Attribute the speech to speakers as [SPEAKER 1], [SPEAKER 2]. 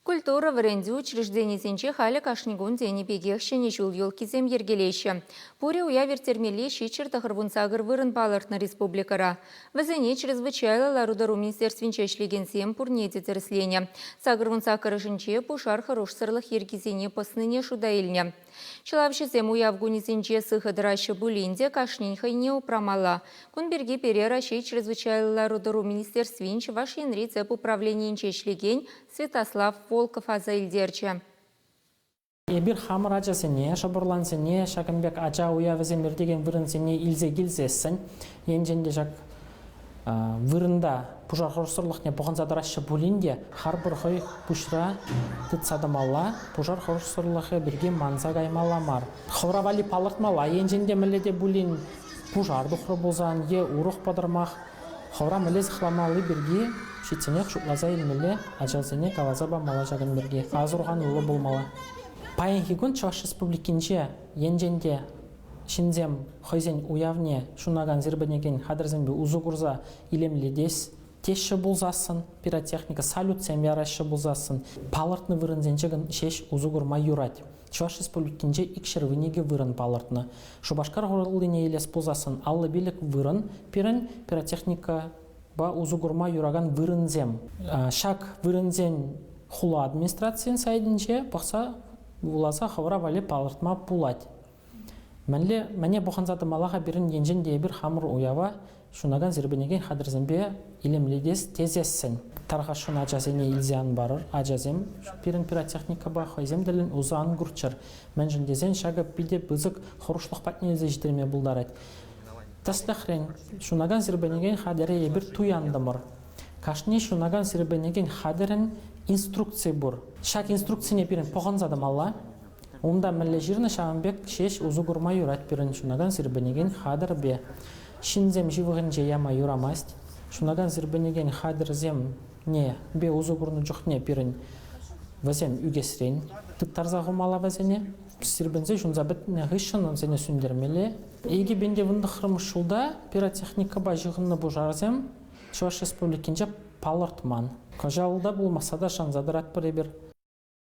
[SPEAKER 1] Культура, вӗрентӳ учрежденисенче халӗ кашни кун тенӗ пекех Ҫӗнӗ ҫул елкисем йӗркелеҫҫӗ. Пурӗ уяв ирттермелли 798 вырӑн палӑртнӑ республикӑра. Вӗсене чрезвычайлӑ лару-тӑру министерствинче ӗҫлекенсем пурне те тӗрӗсленӗ. 88-ӗшӗнче пушар хӑрушсӑрлӑх йӗркисене пӑснине шута илнӗ. Ҫӑлавҫӑсем уяв кунӗсенче сыхӑ тӑраҫҫӗ пулин те кашнин хӑйне упрамалла. Кун пирки пире Раҫҫей чрезвычайлӑ лару-тӑру министерствин Чӑваш Енри тӗп управленийӗнче ӗҫлекен Святослав Волков аса илтерчӗ.
[SPEAKER 2] Эпир хамӑр ачасене, шӑпӑрлансене ҫакӑн пек ача уявӗсем иртекен вырӑнсене илсе килсессӗн, енчен те ҫак вырӑнта пушар хӑрушсӑрлӑхне пӑхӑнса тӑраҫҫӗ пулин те харпӑр хӑй пуҫра тытса тӑмалла, пушар хӑрушсӑрлӑхӗ пирки манса каймалла мар. Хӑвӑра валли палӑртмалла, енчен те мӗнле те пулин пушар тухрӗ пулсан е урӑх пӑтӑрмах, хӑвӑра мӗнле сыхламалли пирки ҫитсенех шутласа илмелле, ачасене каласа памалла ҫакӑн пирки, асӑрхануллӑ пулмалла. Паянхи кун Чӑваш Республикинче енчен те ҫынсем хӑйсен уявне ҫунакан сирпӗнекен хатӗрсемпе усӑ курса илемлетес теҫҫӗ пулсассӑн, пиротехника салютсем яраҫҫӗ пулсассӑн, палӑртнӑ вырӑнсенче ҫеҫ усӑ курма юрать. Чӑваш Республикинче 202 вырӑн палӑртнӑ. Шупашкар хулине илес пулсассӑн 55 вырӑн пирӗн пиротехникӑпа усӑ курма юракан вырӑнсем. Ҫак вырӑнсен хула администрацийӗн сайтӗнче пӑхса вуласа хӑвӑра валли палӑртма пулать. Мӗнле, мӗне пӑхӑнса тӑмалла-ха пирӗн енчен те эпир хамӑр уява ҫунакан сирпӗнекен хатӗрсемпе илемлетес тесессӗн. Тархасшӑн ачасене илсе ан парӑр. Ачасем пирӗн пиротехникӑпа хӑйсем тӗллӗн усӑ ан курччӑр. Мӗншӗн тесен ҫакӑ питӗ пысӑк хӑрушлӑх патне илсе ҫитерме пултарать. Тӗслӗхрен, ҫунакан сирпӗнекен хатӗре эпир туянтӑмӑр. Кашни ҫунакан сирпӗнекен хатӗрӗн инструкци пур. Ҫак инструкцине пирӗн пӑхӑнса тӑмалла. Унта мӗнле ҫырнӑ, ҫавӑн пек ҫеҫ усӑ курма юрать пирӗн ҫунакан сирпӗнекен хатӗрпе. Ҫынсем ҫывӑхӗнче яма юрамасть. Ҫунакан сирпӗнекен хатӗрсемне усӑ курнӑ чухне пирӗн вӗсем ӳкесрен тыттарса хумалла вӗсене. Сирпӗнсе ҫунса пӗтнӗ хыҫҫӑн вӗсене сӳнтермелле. 2019 ҫулта пиротехникӑпа ҫыхӑннӑ пушарсем Чӑваш Республикинче палӑртман. Кӑҫал та пулмасса та шанса тӑратпӑр эпир.